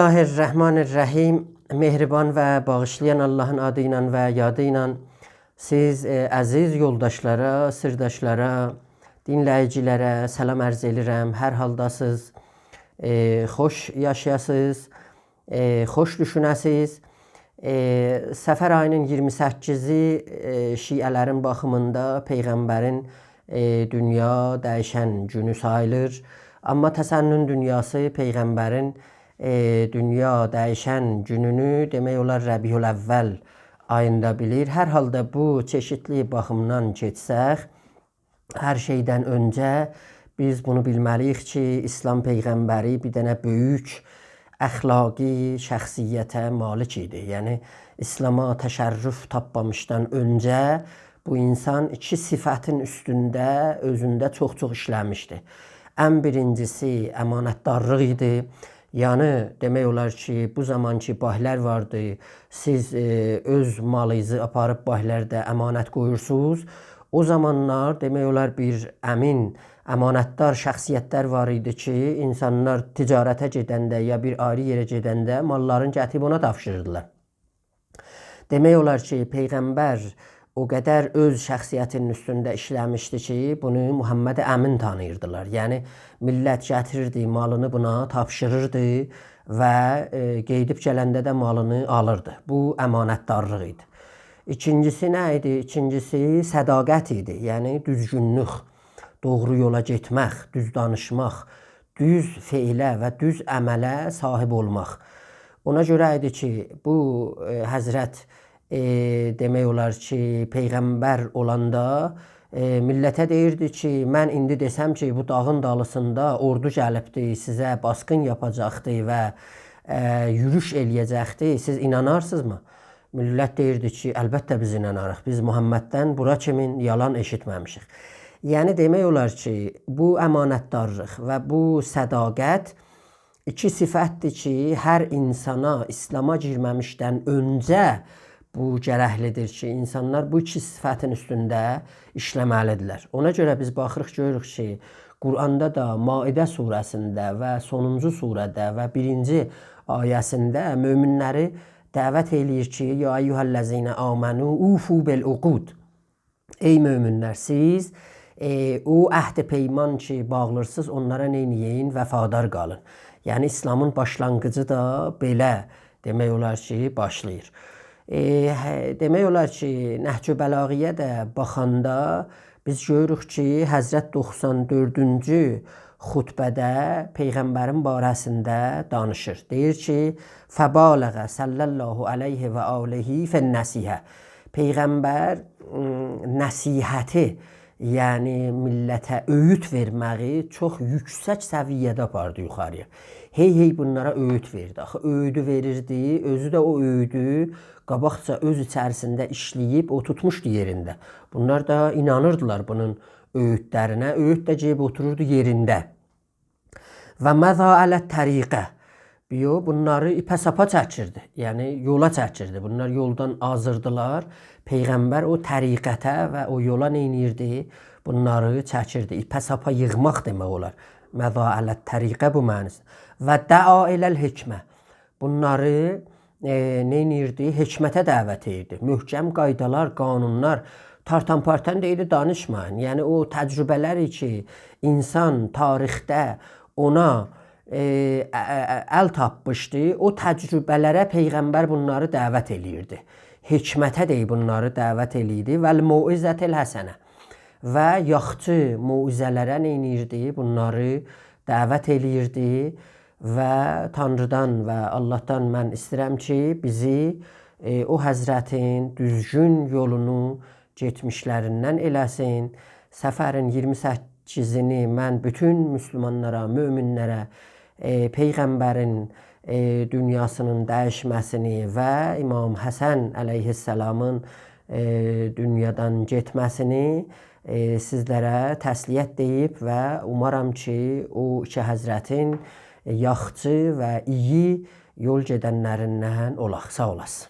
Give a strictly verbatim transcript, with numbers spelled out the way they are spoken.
الله الرحمن الرحیم. مهربان و باغیشلایان آللاهین آدی ایله و یادی ایله سیز، ائ، عزیز یولداشلارا، سیرداشلارا، دینله‌ییجی‌لره سلام عرض ائدیرم. هر حالداسیز، ائ، خوش یاشایاسیز، ائ، خوش دوشونه‌سیز. ائ، صفر آیی‌نین اییرمی سککیزی، ائ، شیعه‌لرین باخیمیندا پیغمبرین، ائ، دونیا دییشن گونو ساییلیر. آمما تسنن دونیاسی پیغمبرین، ائ، دونیا دییشن گونونو، دئمک اولار، ربیع‌الاول آییندا بیلیر. هر حالدا بو چئشیتلی باخیمدان گئتسک، هر شئیدن اؤنجه بیز بونو بیلمه‌لی‌ییک کی، ایسلام پیغمبری بیر دنه بؤیوک اخلاقی شخصیته مالیک ایدی. یعنی، ایسلاما تشرف تاپمامیشدان اؤنجه بو اینسان ایکی صفتین اوستونده، اؤزونده چوخ-چوخ ایشله‌میشدی. ان بیرینجیسی امانتدارلیق ایدی. یعنی، دئمک اولار کی، بو زامان کی، بانکلار واردی، سیز، ائ، اؤز مالینیزی آپاریب بانکلاردا امانت قویورسونوز. او زامانلار، دئمک اولار، بیر امین، امانتدار شخصیتلر وار ایدی کی، اینسانلار تجارته گئدنده یا بیر آیری یئره گئدنده ماللارینی گتیریب اونا تاپشیریردیلار. دئمک اولار کی، پیغمبر او قدر اؤز شخصیتینین اوستونده ایشله‌میشدی کی، بونو محمد امین تانیییردیلار. یعنی، میللت گتیریردی، مالینی بونا تاپشیریردی و، ائ، قئییدیب گلنده ده مالینی آلیردی. بو امانتدارلیق ایدی. ایکینجیسی نه ایدی؟ ایکینجیسی صداقت ایدی. یعنی، دوزگونلوک، دوغرو یولا گئتمک، دوز دانیشماق، دوز فعله و دوز عمله صاحیب اولماق. اونا گؤره ایدی کی، بو، ائ، حضرت، ائ، دئمک اولار کی، پیغمبر اولاندا، ائ، میللته دئییردی کی، من ایندی دئسم کی، بو داغین دالیسیندا اوردو گلیبدی، سیزه باسقین یاپاجاقدی و، ائ، یوروش ائله‌یه‌جکدی، سیز اینانارسینیزمی؟ میللت دئییردی کی، البته بیز ایناناریق، بیز محمددن بورا کیمین یالان ائشیتمه‌میشیک. یعنی دئمک اولار کی، بو امانتدارلیق و بو صداقت ایکی صفتدیر کی، هر اینسانا ایسلاما گیرمه‌میشدن اؤنجه بو گرکلیدیر کی، اینسانلار بو ایکی صفتین اوستونده ایشله‌مه‌لیدیرلر. اونا گؤره بیز باخیریق، گؤروروک کی، قرآندا دا مائده سوره‌سینده و سونونجو سوره‌ده و بیرینجی آیه‌سینده مؤمنلری دعوت ائله‌ییر کی، «یا ایها الذین آمنوا اوفوا بالعقود.» ای مؤمنلر، سیز، ائ، او عهد پیمان کی باغلیرسینیز، اونلارا نئینیین؟ وفادار قالین. یعنی، ایسلامین باشلانغیجی دا بئله، دئمک اولار کی، باشلاییر. ائ، هه، دئمک اولار کی، نهج‌البلاغه‌یه ده باخاندا بیز گؤروروک کی، حضرت دوخسان دؤردونجو خطبه‌ده پیغمبرین باره‌سینده دانیشیر. دئییر کی، «فبالغ صلی الله علیه و آله فی النصیحة.» پیغمبر، م، نصیحتی، یعنی میللته اؤیود وئرمه‌یی چوخ یوکسک سویه‌ده آپاردی یوخاری‌یا. هئی هئی بونلارا اؤیود وئردی. آخی اؤیودو وئریردی، اؤزو ده او اؤیودو قاباقجا اؤز ایچریسینده ایشله‌ییب، اوتورتموشدو یئرینده. بونلار دا اینانیردیلار بونون اؤیودلرینه، اؤیود ده گئدیب اوتوروردو یئرینده. «و مضی علی الطریقة.» بیو، بونلاری ایپه ساپا چکیردی. یعنی، یولا چکیردی. بونلار یولدان آزیردیلار. پیغمبر او طریقته و او یولا نئینیردی؟ بونلاری چکیردی. ایپه ساپا ییغماق دئمک اولار. «مضی علی الطریقة» بو معناسی. «و دعا الی الحکمة.» بونلاری، ائ، نئینیردی؟ حکمته دعوت ائدیردی. محکم قایدالار، قانونلار، تارتان-پارتان دئییردی، دانیشمایین. یعنی، او تجربه‌لری کی، اینسان تاریخده اونا، ائ، ا-، ا-، ا-، ال تاپمیشدی، او تجربه‌لره پیغمبر بونلاری دعوت ائله‌ییردی. حکمته دئییب بونلاری دعوت ائله‌ییردی. «و الموعظة الحسنة.» و یاخشی موعظه‌لره نئینیردی؟ بونلاری دعوت ائله‌ییردی. و تانریدان و آللاهدان من ایسته‌ییرم کی، بیزی، ائ، او حضرتین دوزگون یولونو گئتمیشلریندن ائله‌سین. صفرین اییرمی سککیزینی من بوتون مسلمانلارا، مؤمنلره، ائ، پیغمبرین، ائ، دونیاسینین دییشمه‌سینی و امام حسن علیه‌السلامین، ائ، دونیادان گئتمه‌سینی، ائ، سیزلره تسلیت دئییب و اومارام کی، او ایکی حضرتین یاخشی و ایی یول گئدنلریندن اولاق. ساغ اولاسین.